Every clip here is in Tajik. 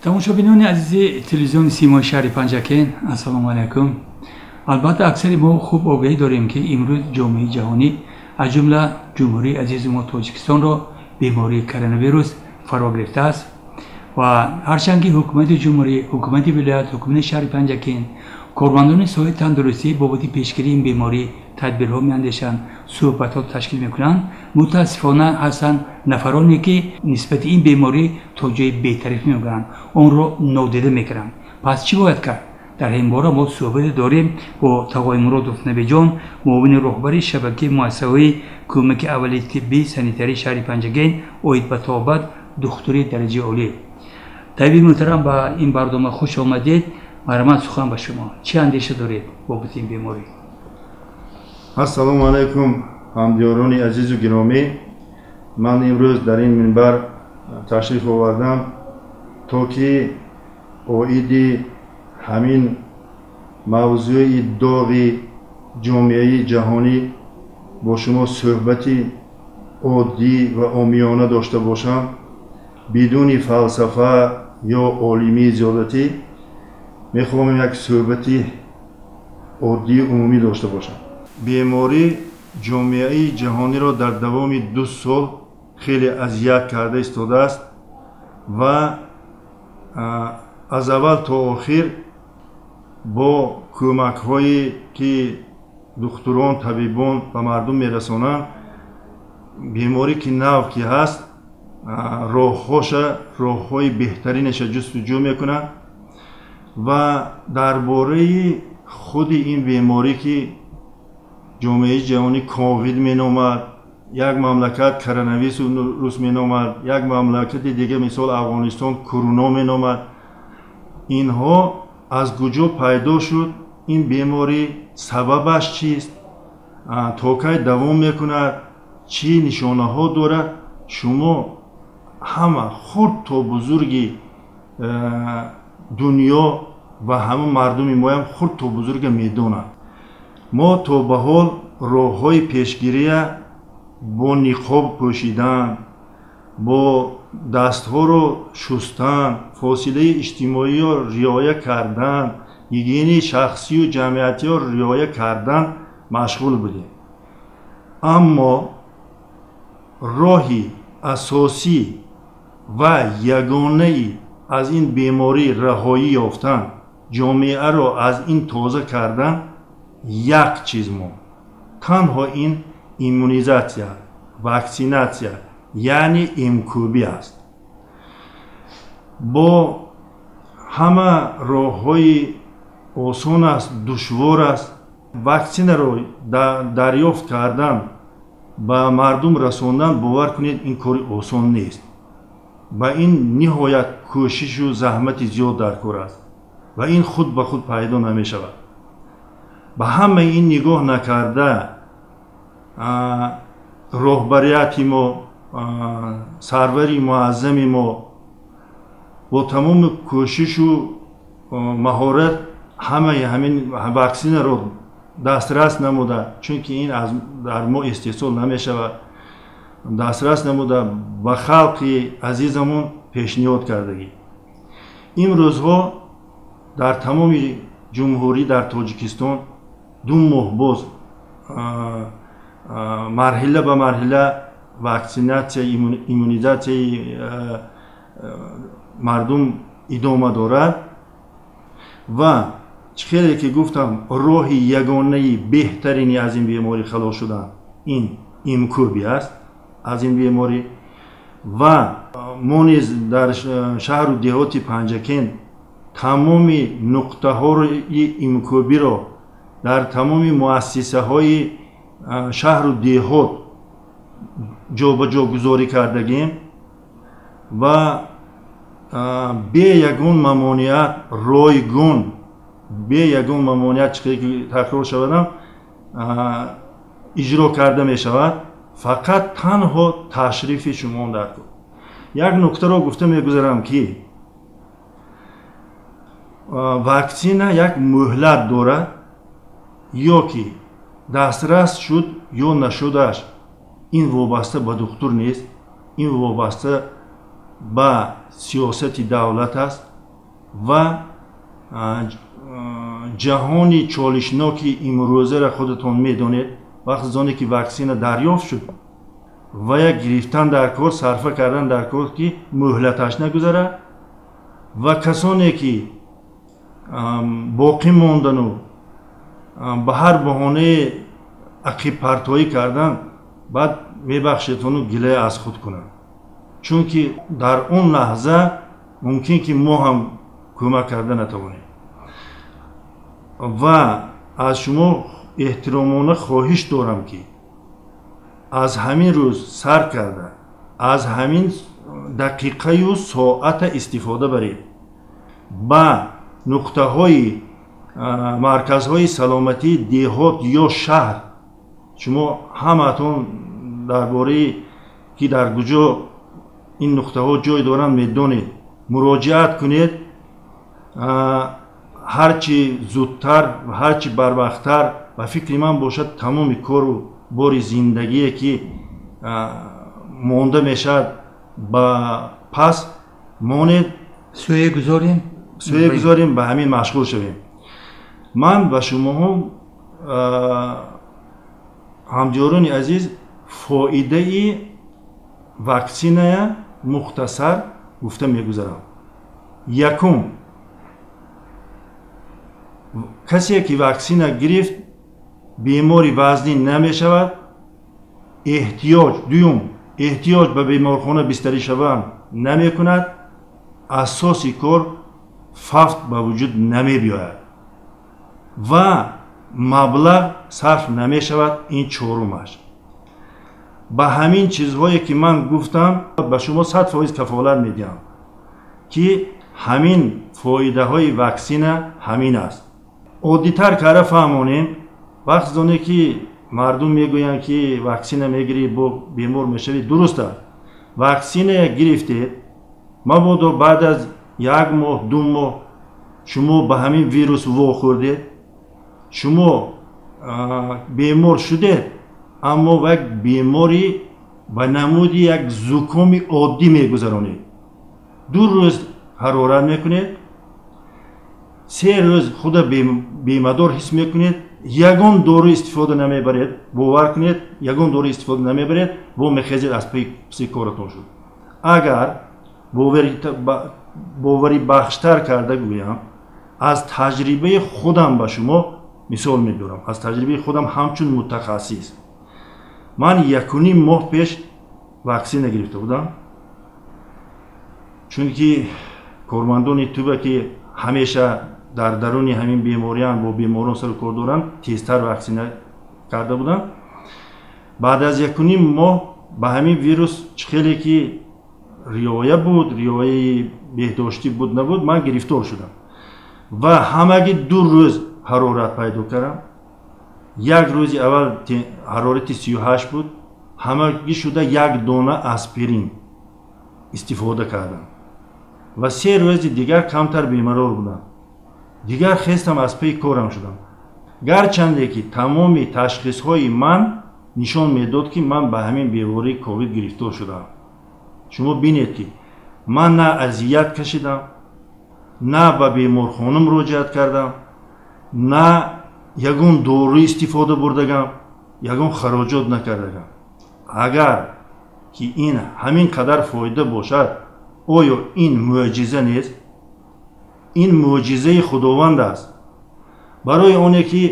Тамошобинони азизи телевизиони Симои шаҳри Панҷакент, ассалому алайкум. Албатта, аксари мо хуб огаҳӣ дорем, ки имрӯз ҷомеаи ҷаҳонӣ, аз ҷумла ҷумҳурии азизи мо Тоҷикистонро бемории коронавирус фаро гирифтааст ва ҳарчанд ки ҳукумати ҷумҳурӣ, ҳукумати вилоят, ҳукумати шаҳри Панҷакент, кормандони соҳаи тандурустӣ бобати пешгирии ин беморӣ тадбирҳо меандешанд, суҳбатҳо ташкил мекунанд, мутаассифона, ҳастанд нафароне, ки нисбати ин беморӣ то ҷои бетариф мегӯянд, онро нодида мекунанд. Пас чӣ бояд кард? Дар ин бора мо суҳбате дорем бо Тағои Муродов Набиҷон, муовини роҳбари шабакаи муассисаҳои кӯмаки аввалии тиббӣ санитарии шаҳри Панҷакент, оид ба табобат духтури дараҷаи олӣ. Табиби муҳтарам, ба ин барнома хуш омадед. Марҳамат, сухан ба шумо. Чӣ андеша доред бобати ин беморӣ? Ассалому алайкум, ҳамдиёрони азизу гиромӣ. Ман имрӯз дар ин минбар ташриф овардам, то ки оиди ҳамин мавзӯи доғи ҷомеаи ҷаҳонӣ бо шумо суҳбати оддӣ ва омиёна дошта бошам, бидуни фалсафа ё олимии зиёдатӣ. Мехоҳам як суҳбати оддии умумӣ дошта бошам. Беморӣ ҷомеаи ҷаҳониро дар давоми 2 сол хеле азият карда истодааст ва аз аввал то охир бо кӯмакҳое ки духтурон, табибон ба мардум мерасонанд, беморӣ ки нав ки ҳаст, роҳҳоша, роҳҳои беҳтаринаша ҷустуҷӯ мекунанд. Ва дар бораи худи ин беморӣ, ки ҷомеаи ҷаҳонӣ ковид меномад, як мамлакат коронавирус меномад, як мамлакати дига, мисол Афғонистон, куруно меномад, инҳо аз куҷо пайдо шуд ин беморӣ, сабабаш чист, то кай давом мекунад, чӣ нишонаҳо дорад, шумо ҳама, хурд то бузурги дунё ва ҳама мардуми моям хурд то бузурга медонанд. Мо то ба ҳол роҳҳои пешгирия бо ниқоб пӯшидан, бо дастҳоро шустан, фосилаи иҷтимоиро риоя кардан, гигиенаи шахсию ҷамъиятиро риоя кардан машғул будем. Аммо роҳи асосӣ ва ягонаи аз ин беморӣ раҳоӣ ёфтан, ҷомеаро аз ин тоза кардан як чиз монд: танҳо ин иммунизатсия, ваксинатсия, яъне эмкӯбӣ аст. Бо ҳама роҳҳои осон аст, душвор аст, ваксинаро дарёфт кардан, ба мардум расондан, бовар кунед, ин кори осон нест. Ба ин ниҳоят кӯшишу заҳмати зиёд дар кор аст ва ин худ ба худ пайдо намешавад. Ба ҳамаи ин нигоҳ накарда, роҳбарияти мо, сарвари муаззами мо бо тамоми кӯшишу маҳорат ҳамаи ҳамин ваксинаро дастрас намуда, чунки ин дар мо истеҳсол намешавад, дастрас намуда, ба халқи азизамон пешниҳод кардагӣ. Имрӯзҳо дар тамоми ҷумҳурӣ, дар Тоҷикистон 2 моҳ боз марҳила ба марҳила ваксинатсия, иммунизатсияи мардум идома дорад. Ва чӣ хеле ки гуфтам, роҳи ягонаи беҳтарини аз ин беморӣ халос шудан ин эмкӯбӣ аст аз ин беморӣ. Ва мо низ дар шаҳру деҳоти Панҷакент тамоми нуқтаҳои эмкӯбиро дар тамоми муассисаҳои шаҳру деҳот ҷобаҷо гузорӣ кардагем ва бе ягон мамоният, ройгон, бе ягон мамоният, чӣ ки такрор шавадам, иҷро карда мешавад. Фақат танҳо ташрифи шумо дар кор. Як нуктаро гуфта мегузарам, ки ваксина як муҳлат дорад, ё ки дастрас шуд ё нашудаш, ин вобаста ба духтур нест, ин вобаста ба сиёсати давлат аст. Ва ҷаҳони чолишноки имрӯзаро худатон медонед. Вақти зоне ки ваксина дарёфт шуд ва як гирифтан дар кор, сарфа кардан дар кор, ки муҳлаташ нагузарад ва касоне ки боқӣ мондану ба ҳар баҳонае ақибпартоӣ кардан, баъд мебахшедону гилая аз худ кунанд, чунки дар он лаҳза мумкин ки мо ҳам кӯмак карда натавонем. Ва аз шумо эҳтиромона хоҳиш дорам, ки аз ҳамин рӯз сар карда, аз ҳамин дақиқаю соата истифода баред, ба нуқтаҳои марказҳои саломатии деҳот ё шаҳр. Шумо ҳамаатон дар бораи ки дар куҷо ин нуқтаҳо ҷой доранд медонед, муроҷиат кунед. Ҳарчи зудтар ва ҳарчи барвақттар, ба фикри ман бошад, тамоми кору бори зиндагие ки монда мешавад, ба пас монед, сӯе гузорем, сӯе гузорем, ба ҳамин машғул шавем. Ман ба шумоҳо, ҳамдиёрони азиз, фоидаи ваксиная мухтасар гуфта мегузарам. Якум, касе ки ваксина гирифт, бемори вазнин намешавад. Эҳтиёҷ, дуюм, эҳтиёҷ ба беморхона бистарӣ шаван намекунад. Асоси кор, фавт ба вуҷуд намебиёяд ва маблағ сарф намешавад. Ин чорумаш. Ба ҳамин чизҳое ки ман гуфтам, ба шумо 100% кафолат медиҳам, ки ҳамин фоидаҳои ваксина ҳамин аст. Оддитар карда фаҳмонем. Вақт зоне ки мардум мегӯянд, ки ваксина мегирӣ, бо бемор мешавӣ, дуруст аст. Ваксина гирифтед, мабодо баъд аз як моҳ, 2 моҳ шумо ба ҳамин вирус вохӯрдед, шумо бемор шудед, аммо як беморӣ ба намуди як зукоми оддӣ мегузаронед. 2 рӯз ҳарорат мекунед, 3 рӯз худа бемадор ҳис мекунед, ягон дору истифода намебаред. Бовар кунед, ягон дору истифода намебаред, бо мехезед, аз паси коратон шуд. Агар боварибахштар карда гӯям, аз таҷрибаи худам ба шумо мисол мебиёрам. Аз таҷрибаи худам ҳамчун мутахассис, ман 1,5 моҳ пеш ваксина гирифта будам, чунки кормандони туба, ки ҳамеша дар даруни ҳамин бемориам, бо беморон сару кор доранд, тезтар ваксина карда будам. Баъд аз 1,5 моҳ ба ҳамин вирус, чӣ хеле ки риоя буд, риояи беҳдоштӣ буд, набуд, ман гирифтор шудам ва ҳамагӣ 2 рӯз ҳарорат пайдо кардам. Як рӯзи аввал ҳарорати 38 буд, ҳамагӣ шуда як дона аспирин истифода кардам ва 3 рӯзи дигар камтар бемарор будам. Дигар хестам, аз паи корам шудам, гарчанде ки тамоми ташхисҳои ман нишон медод, ки ман ба ҳамин бемории ковид гирифтор шудам. Шумо бинед, ки ман на азият кашидам, на ба беморхона муроҷиат кардам, на ягон дору истифода бурдагам, ягон хароҷот накардагам. Агар ки ин ҳамин қадар фоида бошад, оё ин мӯъҷиза нест? Ин мӯъҷизаи Худованд аст. Барои оне ки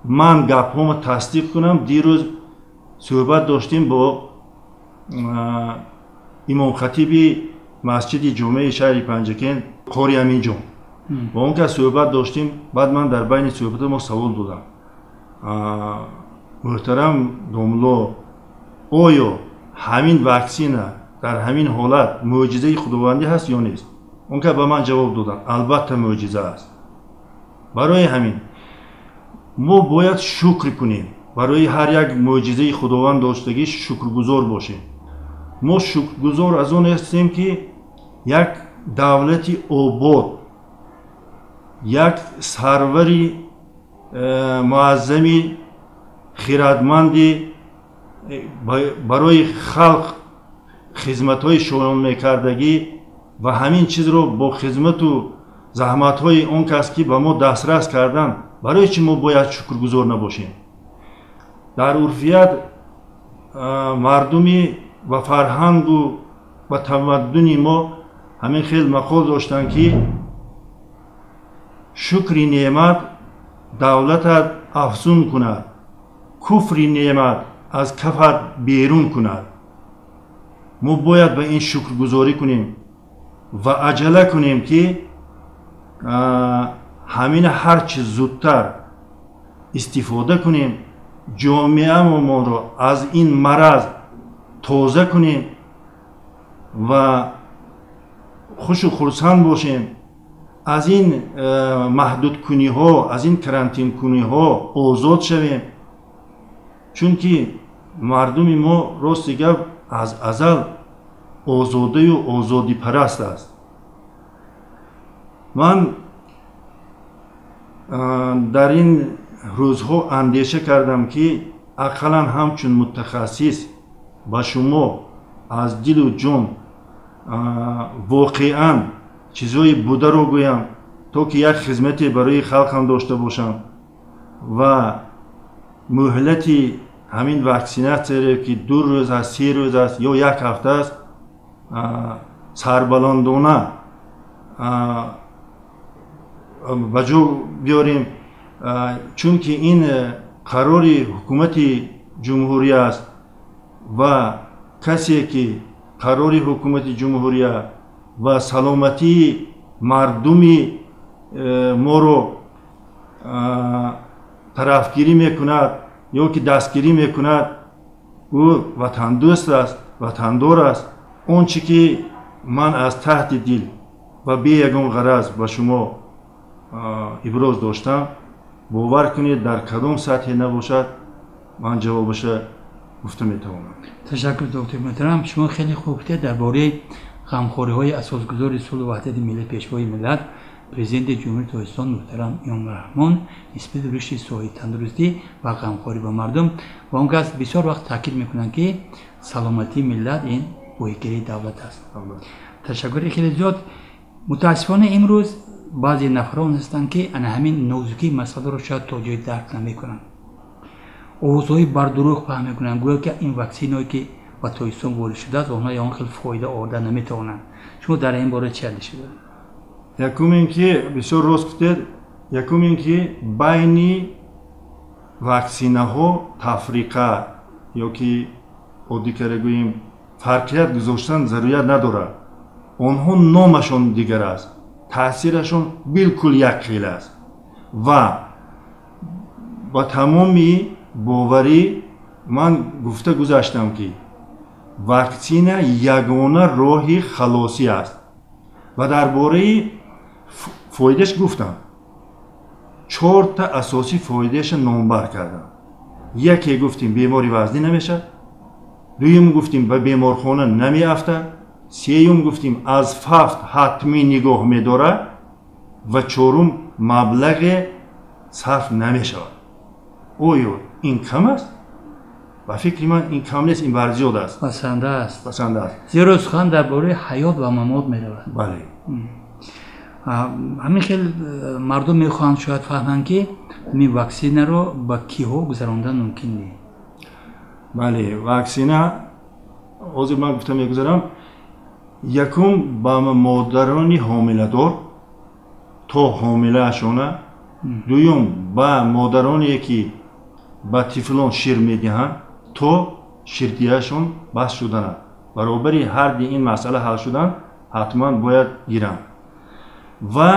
ман гапҳомо тасдиқ кунам, дирӯз суҳбат доштем бо имомхатиби масҷиди ҷомеи шаҳри Панҷакент, қори Аминҷон. Бо он кас суҳбат доштем. Баъд ман дар байни суҳбата мо савол додам: «Муҳтарам домулло, оё ҳамин ваксина дар ҳамин ҳолат мӯъҷизаи худовандӣ ҳаст ё нест?» Он кас ба ман ҷавоб доданд: «Албатта, мӯъҷиза аст». Барои ҳамин мо бояд шукр кунем, барои ҳар як мӯъҷизаи Худованд доштагӣ шукргузор бошем. Мо шукргузор аз он ҳастем, ки як давлати обод, як сарвари муаззами хирадманди барои халқ хизматҳои шоён мекардагӣ. ва ҳамин чизро бо хизмату заҳматҳои он кас ки ба мо дастрас карданд, барои чӣ мо бояд шукргузор набошем? Дар урфият мардуми ва фарҳангу ва тамаддуни мо ҳамин хел мақол доштанд, ки шукри неъмат давлатат афзун кунад, куфри неъмат аз кафат берун кунад. Мо бояд ба ин шукргузорӣ кунем ва аҷала кунем, ки ҳамина ҳарчи зудтар истифода кунем, ҷомеамонро аз ин мараз тоза кунем ва хушу хурсанд бошем, аз ин маҳдудкуниҳо, аз ин карантинкуниҳо озод шавем. Чунки мардуми мо, рости гап, аз азал озодаю озодипараст аст. Ман дар ин рӯзҳо андеша кардам, ки ақаллан ҳамчун мутахассис ба шумо аз дилу ҷон воқеан чизҳои бударо гӯям, то ки як хизмате барои халқам дошта бошам ва муҳлати ҳамин ваксинатсияре, ки 2 рӯз аст, 3 рӯз аст ё як ҳафта аст, сарбаландона ба ҷо биёрем, чунки ин қарори ҳукумати ҷумҳурӣ аст ва касе ки қарори ҳукумати ҷумҳурия ва саломатии мардуми моро тарафгирӣ мекунад ё ки дастгирӣ мекунад, ӯ ватандӯст аст, ватандор аст. Он чӣ ки ман аз таҳти дил ва бе ягон ғараз ба шумо иброз доштам, бовар кунед, дар кадом сатҳе набошад, ман ҷавобаша гуфта метавонам. Ташаккур, доктор муҳтарам. Шумо хеле хуб гуфтед дар бораи ғамхориҳои асосгузори сулҳу ваҳдати миллӣ, пешвои миллат, президенти Ҷумҳурии Тоҷикистон муҳтарам Эмомалӣ Раҳмон нисбати рушди соҳаи тандурустӣ ва ғамхорӣ ба мардум. Ва он кас бисёр вақт таъкид мекунанд, ки саломатии миллат ин боҳигирии давлат аст. Ташаккури хеле зиёд. Мутаассифона имрӯз баъзе нафарон ҳастанд, ки ана ҳамин нозукии масъаларо шояд то ҷои дарк намекунанд, овозҳои бардурӯғ паҳн мекунанд, гӯё ки ин ваксиное ки ба Тоҷикистон ворид шудааст, онҳо ягон хел фоида оварда наметавонанд. Шумо дар ин бора чӣ андеша доред? Якум ин ки бисёр рост гуфтед, якум ин ки байни ваксинаҳо тафриқа ё ки оддӣ карда гӯем фарқият гузоштан зарурият надорад. Онҳо номашон дигар аст, таъсирашон билкул як хел аст ва ба тамоми боварӣ ман гуфта гузаштам, ки ваксина ягона роҳи халосӣ аст ва дар бораи фоидааш гуфтам. 4та асосӣ фоидаашро номбар кардам. Яке гуфтем бемори вазнӣ намешавад, дуюм гуфтем ба беморхона намеафтад, сеюм гуфтем аз фавт ҳатмӣ нигоҳ медорад ва чорум маблағе сарф намешавад. Оё ин кам аст? Ба фикри ман ин кам нест, ин барзиёд аст. Басанда аст. Басанда аст. Зеро сухан дар бораи ҳаёт ва мамот меравад. Бале. Ҳамин хел мардум мехоҳанд шояд фаҳманд, ки ҳамин ваксинаро ба киҳо гузарондан мумкин не. Бале, ваксина ҳозир ман гуфта мегузарам. Якум ба модарони ҳомиладор то ҳомилаашона, дуюм ба модароне ки ба тифлон шир медиҳанд то ширдиҳашон бас шуданад. Баробари ҳарди ин масъала ҳал шудан ҳатман бояд гиранд. Ва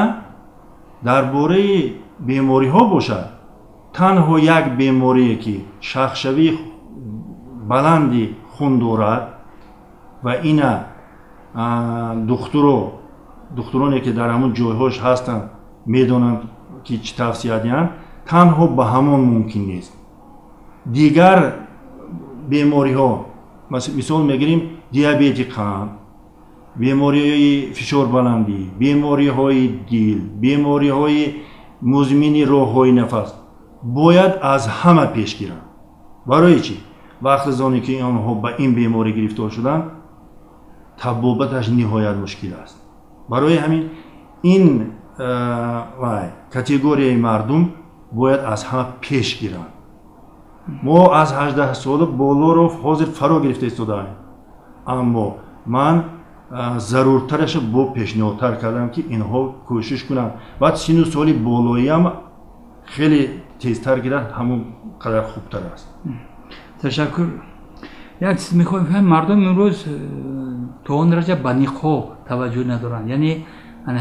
дар бораи бемориҳо бошад, танҳо як беморие ки шахшавии баланди хун дорад ва ина духтуроне ки дар ҳамон ҷойҳош ҳастанд медонанд ки чӣ тавсия диҳанд, танҳо ба ҳамон мумкин нест. Дигар бемориҳо, мисол мегирем диабети қанд, бемориҳои фишорбаландӣ, бемориҳои дил, бемориҳои музмини роҳҳои нафас бояд аз ҳама пеш гиранд. Барои чӣ? Вақти зоне ки онҳо ба ин беморӣ гирифтор шуданд, табобаташ ниҳоят мушкил аст. Барои ҳамин ин категорияи мардум бояд аз ҳама пеш гиранд. Мо аз 18 сола болоро ҳозир фаро гирифта истодаем, аммо ман заруртараша бо пешниҳодтар кардам, ки инҳо кӯшиш кунанд. Баъд сину соли болоиам хеле тезтар гиранд, ҳамон қадар хубтар аст. Ташаккур. Як чиз мехоҳем фаҳмем, мардум имрӯз то он дараҷа ба ниқоб таваҷҷӯҳ надоранд, яъне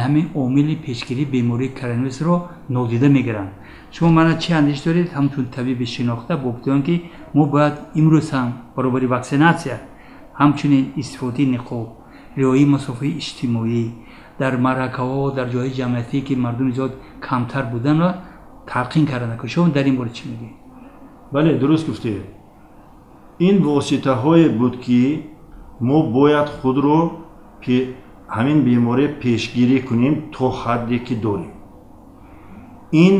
ҳамин омили пешгирии бемории коронавирусро нодида мегиранд. Шумо мана чӣ андеш доред ҳамчун табиби шинохта бо он ки мо бояд имрӯз ҳам баробари ваксинатсия ҳамчунин истифодаи ниқоб, риояи масофаи иҷтимоӣ дар маъракаҳо, дар ҷойҳои ҷамъиятӣ, ки мардуми зиёд камтар буданро талқин карда? Шумо дар ин бора чӣ мегӯед? Бале, дуруст гуфтед. Ин воситаҳое буд, ки мо бояд худро ҳамин беморӣ пешгирӣ кунем то ҳадде ки дорем. Ин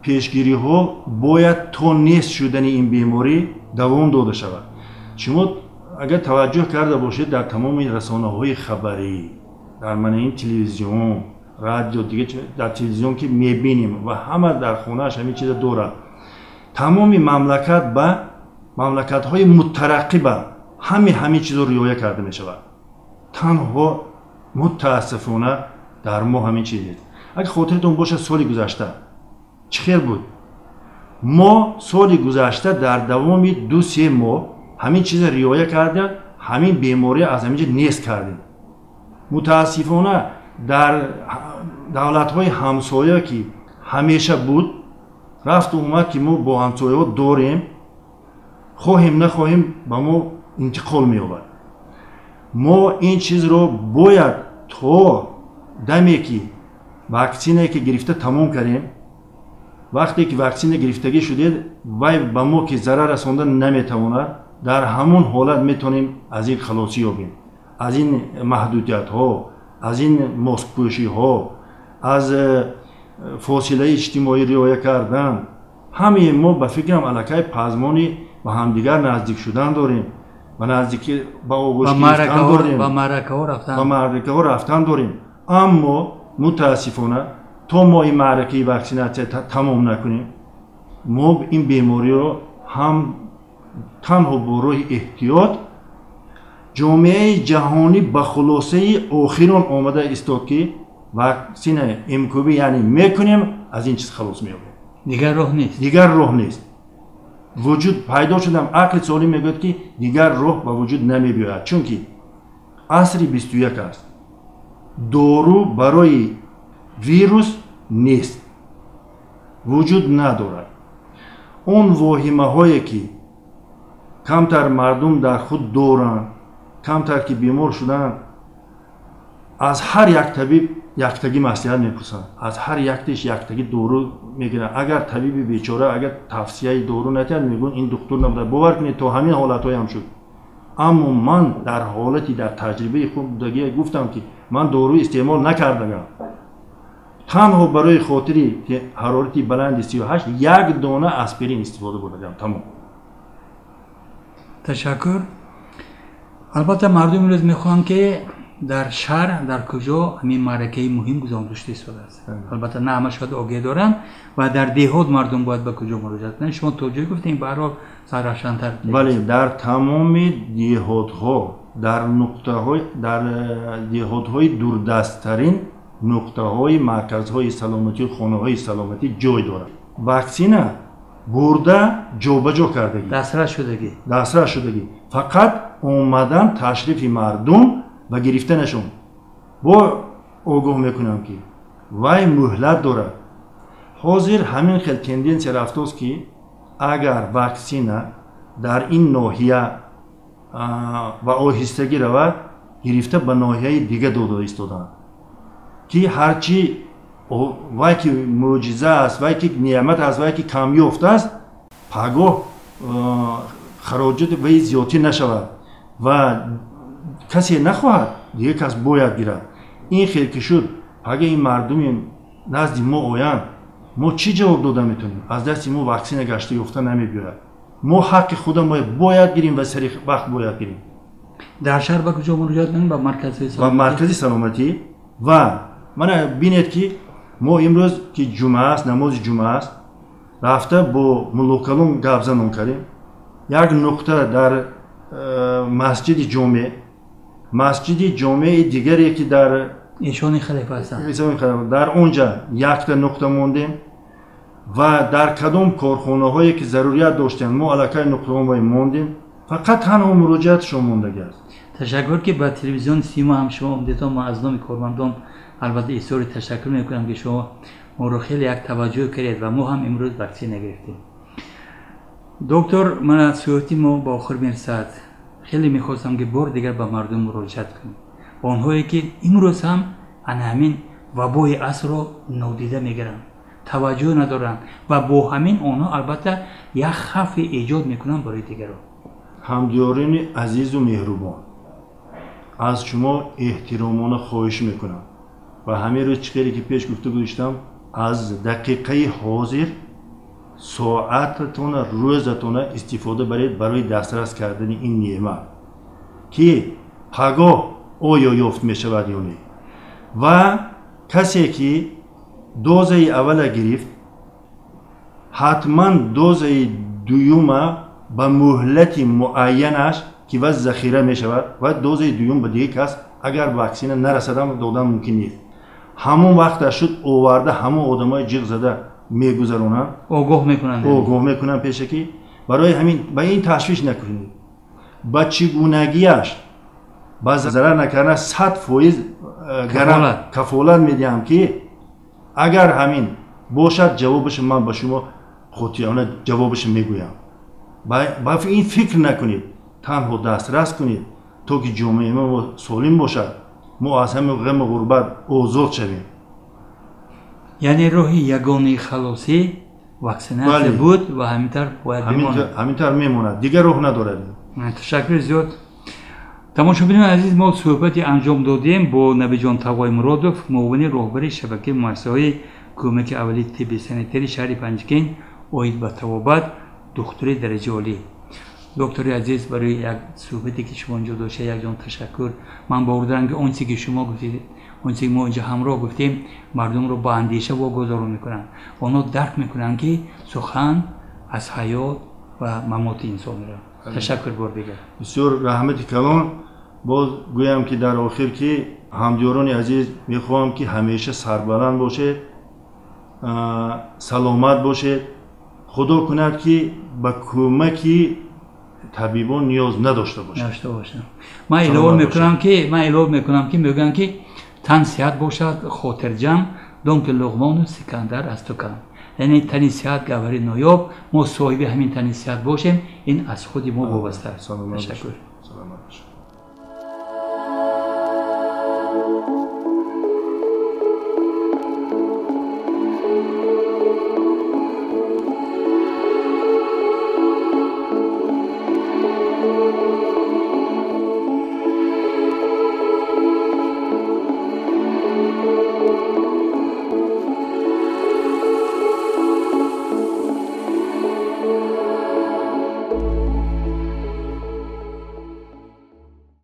пешгириҳо бояд то нест шудани ин беморӣ давом дода шавад. Шумо агар таваҷҷӯҳ карда бошед, дар тамоми расонаҳои хабарӣ, дар мана ин телевизион, радио, дига дар телевизион ки мебинем ва ҳама дар хонааш ҳамин чиза дорад, тамоми мамлакат ба мамлакатҳои мутараққиба ҳамин чизо риоя карда мешавад. Танҳо мутаассифона дар мо ҳамин чиз нест. Агар хотиртон бошад, соли гузашта чӣ хел буд? Мо соли гузашта дар давоми 2-3 моҳ ҳамин чиза риоя кардем, ҳамин беморӣ аз ҳамин ҷо нест кардем. Мутаассифона дар давлатҳои ҳамсоя, ки ҳамеша буд, рафту омад, ки мо бо ҳамсояҳо дорем, хоҳем нахоҳем ба мо интиқол меёбад. Мо ин чизро бояд то даме ки ваксинае ки гирифта тамом кардем, вақте ки ваксина гирифтагӣ шудед, вай ба мо ки зарар расонда наметавонад, дар ҳамон ҳолат метавонем аз ин халосӣ ёбем, аз ин маҳдудиятҳо, аз ин маскпӯшиҳо, аз фосилаи иҷтимоӣ риоя кардан. Ҳамаи мо ба фикрам аллакай пазмони ба ҳамдигар наздик шудан дорем, ба наздикӣ ба оғӯш гирифтан дорем, ба маъракаҳо рафтан, ба маъракаҳо рафтан дорем. Аммо мутаассифона то мо ин маъракаи ваксинатсия тамом накунем, мо ин бемориро ҳам танҳо бо роҳи эҳтиёт. Ҷомеаи ҷаҳонӣ ба хулосаи охирон омада истод, ки ваксина МКБ яъне мекунем, аз ин чиз халос меёбем. Дигар роҳ нест. Дигар роҳ нест. Вуҷуд пайдо шудам, ақли солим мегӯяд, ки дигар роҳ ба вуҷуд намебиёяд, чунки асри 21 аст. Дору барои вирус нест, вуҷуд надорад. Он воҳимаҳое ки камтар мардум дар худ доранд, камтар ки бемор шуданд, аз ҳар як табиб яктагӣ маслиҳат мепурсанд, аз ҳар яктеш яктагӣ дору мегиранд. Агар табиби бечора агар тавсияи дору натиҳад, мегӯянд ин духтур набуда. Бовар кунед, то ҳамин ҳолатҳоям шуд. Аммо ман дар ҳолати дар таҷрибаи худ будагӣ гуфтам, ки ман дору истеъмол накардагам. Танҳо барои хотири ҳарорати баланди 38 як дона аспирин истифода бурдагам, тамом. Ташаккур. Албатта мардум имрӯз мехоҳанд, ки дар шаҳр дар куҷо ҳамин маъракаи муҳим гузаронида шуда истодааст. Албатта на ҳама шояд огоҳӣ доранд ва дар деҳот мардум бояд ба куҷо муроҷиат кунанд. Шумо то ҷое гуфтем, ба ҳар ҳол сарравшантар. Бале, дар тамоми деҳотҳо, дар нуқтаҳои, дар деҳотҳои дурдасттарин нуқтаҳои марказҳои саломатӣ, хонаҳои саломатӣ ҷой дорад. Ваксина бурда ҷобаҷо кардагӣ, дастрас шудагӣ, дастрас шудагӣ. Фақат омадан ташрифи мардум ва гирифтанашон. Бо огоҳ мекунам, ки вай муҳлат дорад. Ҳозир ҳамин хел тенденсия рафтост, ки агар ваксина дар ин ноҳия ва оҳистагӣ равад, гирифта ба ноҳияи дига дода истоданд, ки ҳарчи вай ки мӯъҷиза аст, вай ки неъмат аст, вай ки камёфт аст, пагоҳ хароҷоти вай зиёдтӣ нашавад ва касе нахоҳад, дигар кас бояд гирад. Ин хел ки шуд, пага ин мардуми назди мо оянд, мо чӣ ҷавоб дода метавонем? Аз дасти мо ваксина гашта ёфта намебиёяд. Мо ҳаққи худамон бояд гирем ва сари вақт бояд гирем. Дар шаҳр ба куҷо муроҷиат кунем? Ба маркази саломатӣ? Ба маркази саломатӣ Ва мана бинед, ки мо имрӯз, ки ҷумъа аст, намози ҷумъа аст, рафта бо муллокалон гап занон кардем. Як нуқта дар масҷиди ҷомеъ, масҷиди ҷомеи дигаре, ки дар Эшони халифа ҳастанд, дар онҷа якта нуқта мондем ва дар кадом корхонаҳое ки зарурият доштанд, мо аллакай нуқтаҳо мондем. Фақат танҳо муроҷиатшон мондагӣ аст. Ташаккур, ки ба телевизиони Симо ҳам шумо омдедон. Ма аз номи кормандон албатта изҳори ташаккур мекунам, ки шумо моро хеле як таваҷҷӯҳ кардед ва мо ҳам имрӯз ваксина гирифтем. Доктор, мана суҳбати мо ба охир мерасад. Хеле мехостам, ки бор дигар ба мардум муроҷиат кунем, ба онҳое ки имрӯз ҳам ана ҳамин вабои асрро нодида мегиранд, таваҷҷӯҳ надоранд ва бо ҳамин онҳо албатта як хавфе эҷод мекунанд барои дигарон. Ҳамдиёрони азизу меҳрубон, аз шумо эҳтиромона хоҳиш мекунам ва ҳамин рӯз, чӣ хеле ки пеш гуфта гузоштам, аз дақиқаи ҳозир соататона, рӯзатона истифода баред барои дастрас кардани ин неъмат, ки пагоҳ оё ёфт мешавад ё не. Ва касе ки дозаи аввала гирифт, ҳатман дозаи дуюма ба муҳлати муайянаш, ки ва захира мешавад, ва дозаи дуюм ба дигар кас, агар ваксина нарасадам, додан мумкин нест. Ҳамон вақта шуд, оварда ҳамон одамои ҷиғ зада мегузаронанд. Огоҳ мекунанд. Огоҳ мекунанд пешакӣ. Барои ҳамин ба ин ташвиш накунед. Ба чӣ гунагиаш ба зарар накарда, 100% кафолат медиҳам, ки агар ҳамин бошад, ҷавобашо ман ба шумо қотиона ҷавобашо мегӯям. Ба ин фикр накунед, танҳо дастрас кунед, то ки ҷомеаи мо солим бошад, мо аз ҳамин ғаму ғурбат озод шавем. Яъне роҳи ягонаи халосӣ ваксинатсия буд ва ҳамин тавр бояд бимонад. Ҳамин тавр мемонад, дигар роҳ надорад. Ташаккури зиёд. Тамошобинони азиз, мо суҳбате анҷом додем бо Набиҷон Тағоймуродов, муовини роҳбари шабакаи муассисаҳои кӯмаки аввалии тибби санитарии шаҳри Панҷакент оид ба табобат, духтури дараҷаи олӣ. Доктори азиз, барои як суҳбате ки шумо инҷо доштед, якҷон ташаккур. Ман бовар дорам, ки он чизе ки шумо гуфтед, он чизе ки мо инҷо ҳамроҳ гуфтем, мардумро ба андеша вогузор мекунанд. Онҳо дарк мекунанд, ки сухан аз ҳаёт ва мамоти инсон меравад. Ташаккур бор дигар. Бисёр раҳмати калон. Боз гӯям, ки дар охир, ки ҳамдиёрони азиз, мехоҳам, ки ҳамеша сарбаланд бошед, саломат бошед. Худо кунад, ки ба кӯмаки табибон ниёз надошта бошад. Надошта бошад. Ман илова мекунам, ки мегӯянд, ки тан сиҳат бошад, хотирҷамъ, дон ки Луғмону Сикандар аз ту кам. Яъне тани сиҳат гавҳари ноёб. Мо соҳиби ҳамин тани сиҳат бошем, ин аз худи мо вобаста аст. Ташаккур.